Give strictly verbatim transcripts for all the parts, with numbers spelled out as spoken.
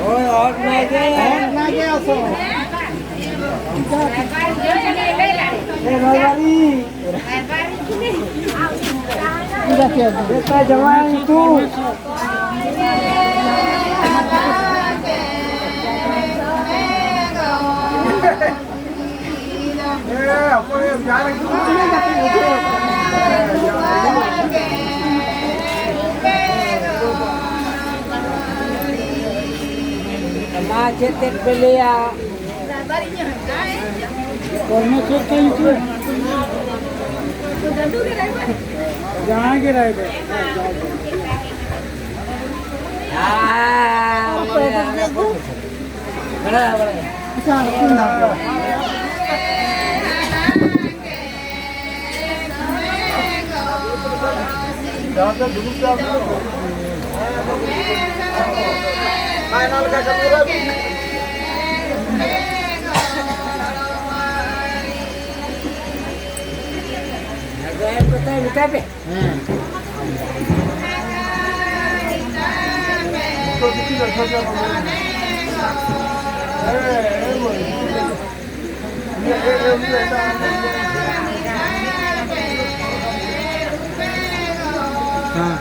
ᱦᱳᱭ, ᱦᱚᱲ ᱱᱟᱭ ᱜᱮ᱾ ᱦᱚᱲ ᱱᱟᱭ ᱜᱮ ᱟᱥᱚ᱾ ᱮ, ᱨᱟᱭᱵᱟᱨᱤ᱾ ᱵᱮᱴᱟ ᱡᱟᱶᱟᱭ ᱛᱩ᱾ ᱢᱟ ᱪᱮᱫ ᱛᱮᱫ ᱯᱮ ᱞᱟᱹᱭᱟ? ᱠᱚᱨᱢᱚ ᱪᱮᱫ ᱠᱟᱱ ᱪᱚ? ᱡᱟᱦᱟᱸᱭ ᱜᱮ ᱨᱟᱭᱵᱟᱨ᱾ ᱦᱮᱸ, ᱵᱟᱲᱟᱭᱟ, ᱵᱟᱲᱟᱭᱟ᱾ ᱟᱪᱪᱷᱟ, ᱴᱷᱤᱠ ᱜᱮᱭᱟ᱾ ᱢᱮᱛᱟᱭ ᱯᱮ᱾ ᱦᱮᱸ᱾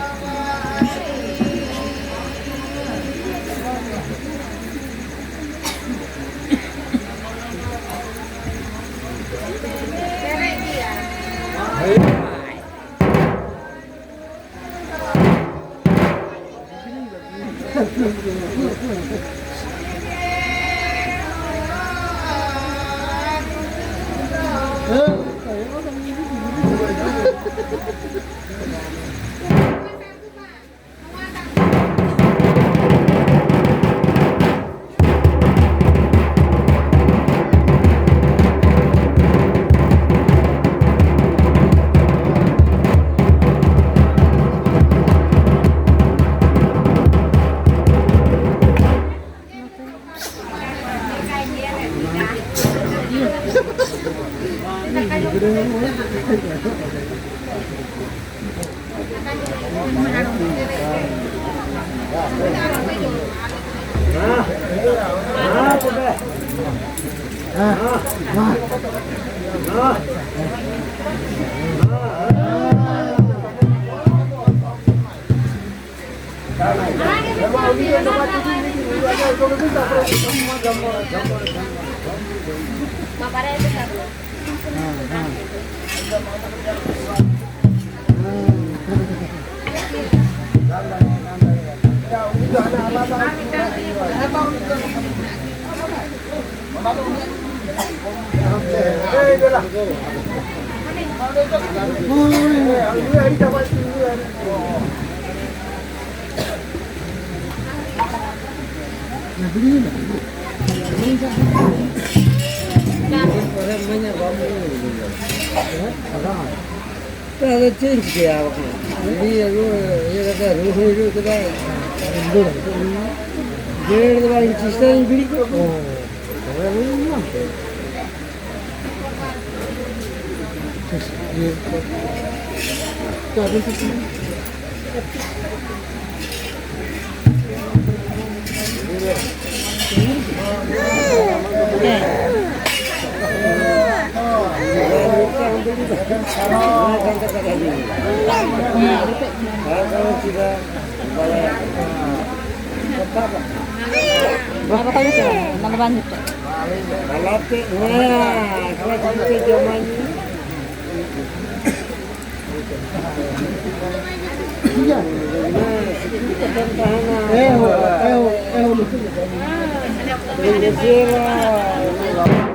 ᱟᱫᱚ ᱪᱮᱫ ᱤᱧ ᱪᱤᱠᱟᱹᱭᱟ ᱵᱟᱠᱷᱟᱱ? ᱩᱱᱤ ᱟᱹᱜᱩ, ᱤᱭᱟᱹ ᱠᱟᱛᱮ ᱨᱩ ᱦᱚᱸᱭ ᱨᱩ ᱠᱮᱫᱟ᱾ ᱡᱮᱨᱮᱲ ᱫᱚ ᱵᱟᱝ, ᱪᱮᱥᱴᱟᱭᱟᱹᱧ ᱵᱤᱲᱤ ᱠᱚ᱾ ᱚ, ᱛᱚᱵᱮ ᱦᱩᱭ ᱮᱱᱟ᱾ ᱵᱟᱵᱟ ᱛᱟᱠᱚ ᱪᱮᱫ ᱦᱚᱸ ᱵᱟᱝ, ᱚᱱᱟ ᱫᱚ ᱵᱟᱝ ᱡᱩᱛᱩᱜᱼᱟ᱾ ᱟᱞᱟᱛᱮ ᱱᱚᱣᱟ ᱟᱠᱷᱲᱟ ᱪᱮᱫ ᱯᱮ ᱡᱚᱢᱟ ᱧᱩᱭᱟ? ᱦᱮᱸ, ᱦᱳ, ᱦᱮᱸ, ᱦᱳ, ᱦᱮᱸ, ᱦᱳ᱾ ᱤᱧ ᱫᱚ ᱪᱮᱫ ᱦᱚᱸ ᱵᱟᱝ᱾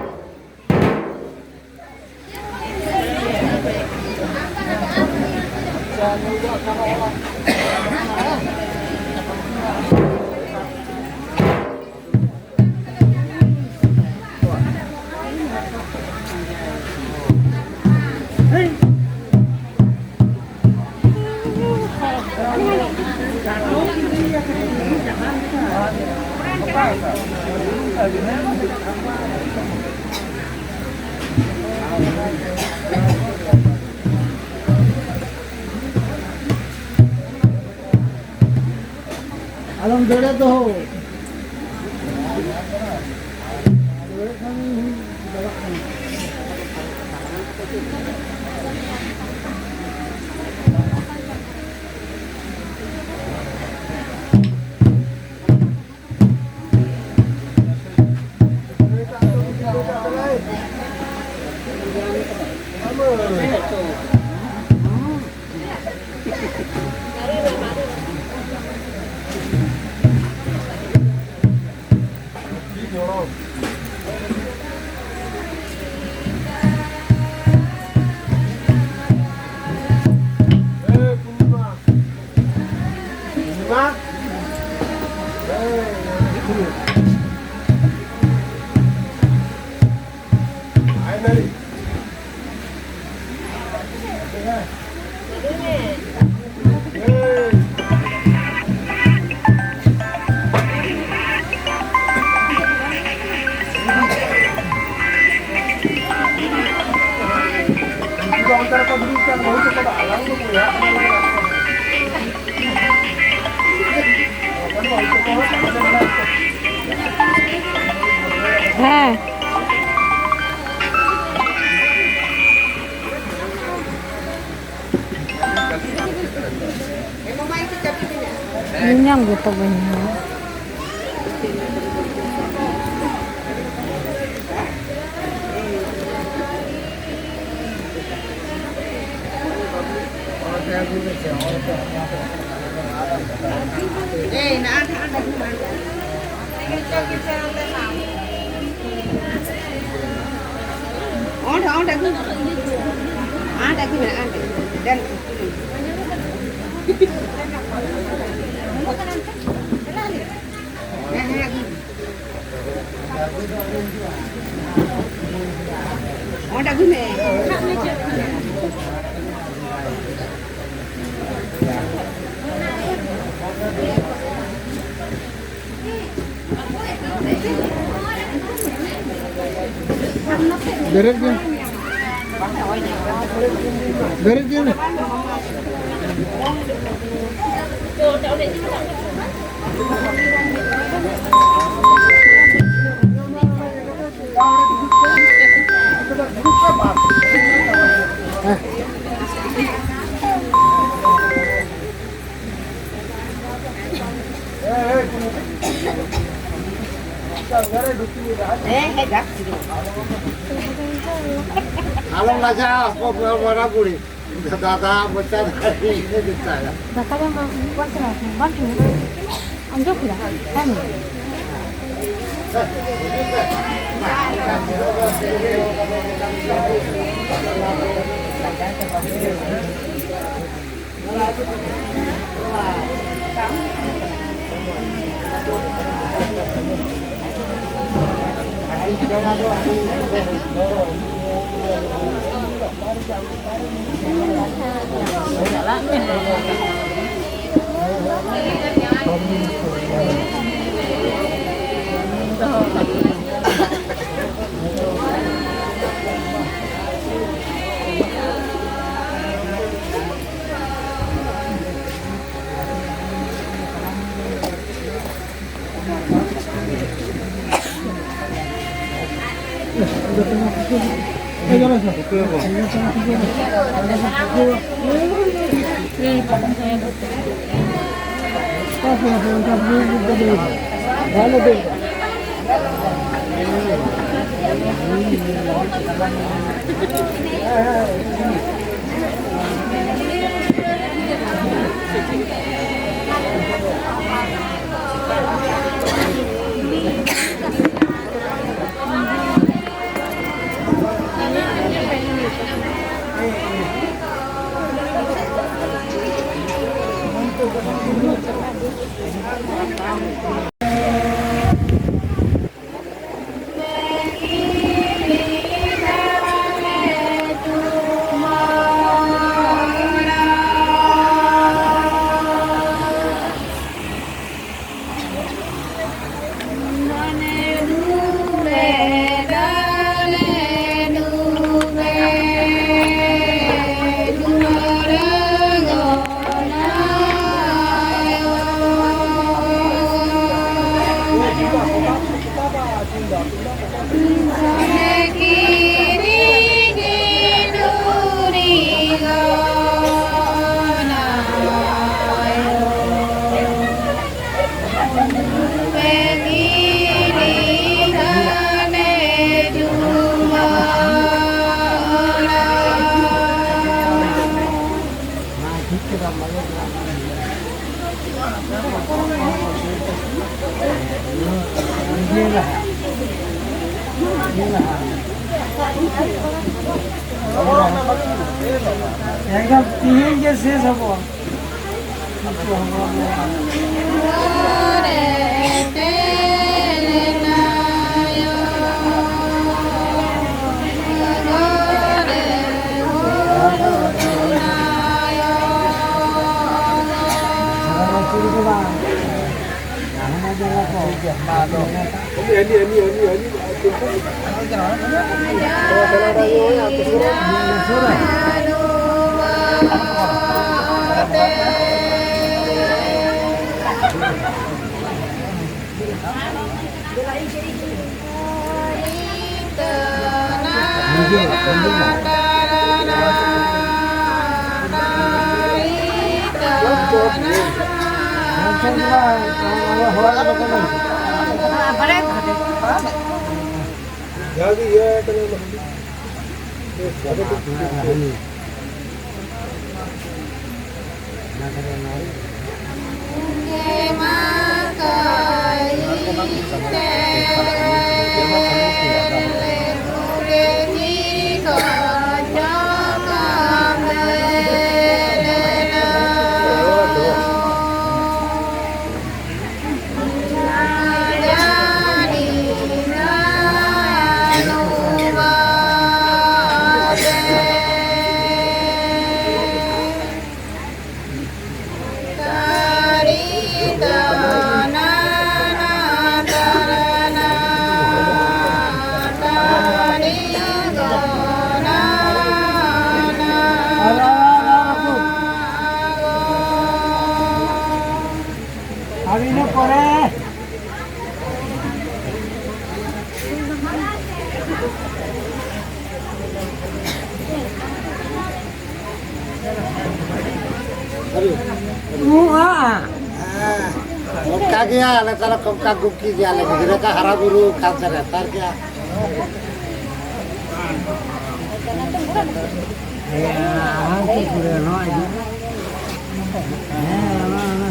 ᱟᱞᱚᱢ ᱫᱟᱹᱲᱟ ᱫᱚᱦᱚ᱾ ᱦᱮᱸ᱾ ᱧᱟᱢ ᱜᱮᱛᱚ ᱵᱟᱹᱧ ᱧᱟᱢᱟ᱾ ᱚᱸᱰᱮ, ᱚᱸᱰᱮ ᱟᱹᱜᱩ᱾ ᱚᱸᱰᱮ ᱟᱹᱜᱩ ᱢᱮ, ᱚᱸᱰᱮ᱾ ᱫᱮᱱ᱾ ᱦᱮᱸ, ᱦᱮᱸ, ᱟᱹᱜᱩ᱾ ᱚᱸᱰᱮ ᱟᱹᱜᱩ ᱢᱮ᱾ ᱵᱮᱨᱮᱫ ᱵᱤᱱ᱾ ᱵᱮᱨᱮᱫ ᱫᱤᱱ᱾ ᱟᱞᱚᱢ ᱞᱟᱡᱟᱜᱼᱟ, ᱦᱚᱯᱚᱱ ᱢᱟᱨᱟᱝ ᱵᱩᱲᱦᱤ᱾ ᱫᱟᱫᱟ ᱢᱚᱪᱟ ᱫᱟᱠᱟ ᱡᱚᱢ ᱵᱟᱝ ᱴᱷᱤᱠ᱾ ᱟᱸᱡᱚᱢ ᱠᱮᱫᱟ? ᱦᱮᱸ᱾ ᱮᱠᱫᱚᱢ ᱛᱤᱦᱤᱧ ᱜᱮ ᱥᱮᱥ ᱟᱵᱚ᱾ ᱟᱨ ᱤᱱᱟᱹ ᱯᱚᱨᱮ ᱚᱱᱠᱟ ᱜᱮᱭᱟ, ᱟᱞᱮ ᱛᱟᱞᱮ ᱠᱚᱝᱠᱟ ᱜᱩᱯᱠᱤ ᱜᱮᱭᱟᱞᱮ, ᱜᱤᱫᱽᱨᱟᱹ ᱠᱚ ᱦᱟᱨᱟ ᱵᱩᱨᱩ ᱠᱟᱱ ᱛᱟᱞᱮ, ᱛᱟᱨ ᱜᱮᱭᱟ᱾ ᱦᱮᱸ, ᱟᱨᱟᱢ ᱥᱮ ᱯᱩᱨᱟᱹ ᱱᱚᱣᱟ ᱤᱫᱤ᱾ ᱦᱮᱸ, ᱚᱱᱟ, ᱚᱱᱟ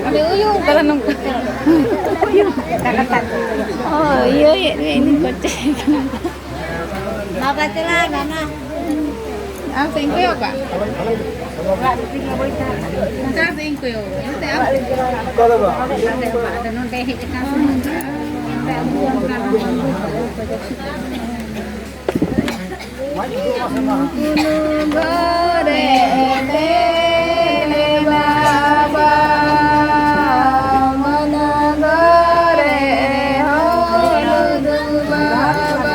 ᱚᱸᱰᱮ ᱩᱭᱩ ᱠᱟᱱᱟ ᱱᱚᱝᱠᱟ᱾ ᱚ, ᱤᱭᱟᱹᱭᱮᱫ ᱢᱮ, ᱤᱧ ᱠᱚᱪᱮ ᱠᱟᱱᱟ᱾ ᱵᱟᱵᱟ ᱪᱟᱞᱟᱣ ᱮᱱᱟ ᱱᱟ᱾ ᱟᱢ ᱥᱮᱫ ᱤᱧ ᱠᱚᱭᱚᱜ ᱠᱟᱜ᱾ ᱚᱱᱠᱟ ᱥᱮᱫ ᱤᱧ ᱠᱚᱭᱚᱜ ᱠᱟᱜ᱾ ᱱᱚᱛᱮ ᱟᱢ ᱥᱮᱫ᱾ ᱟᱫᱚ ᱱᱚᱰᱮ ᱦᱮᱡ ᱟᱠᱟᱱ ᱥᱚᱢᱚᱭ ᱫᱚ ᱟᱵᱚ ᱚᱱᱠᱟ ᱫᱚ ᱵᱟᱝ ᱵᱩᱡᱷᱟᱹᱜᱼᱟ᱾ ᱜᱷᱚᱨᱮ ᱛᱮ ᱵᱟᱵᱟ, ᱢᱟᱱᱟ ᱜᱷᱚᱨᱮ ᱦᱚᱲ ᱫᱩ ᱵᱟᱵᱟ᱾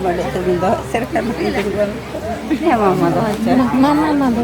ᱵᱟᱹᱲᱤᱡ ᱛᱮᱵᱚᱱ ᱫᱚᱦᱚ ᱥᱮᱨ ᱠᱷᱟᱱ ᱫᱚ ᱤᱧ ᱫᱚ ᱵᱟᱝ᱾ ᱦᱮᱸ, ᱢᱟᱢᱟ ᱫᱚ ᱦᱚᱪᱚ᱾ ᱢᱟᱢᱟ, ᱢᱟᱢᱟ ᱫᱚ᱾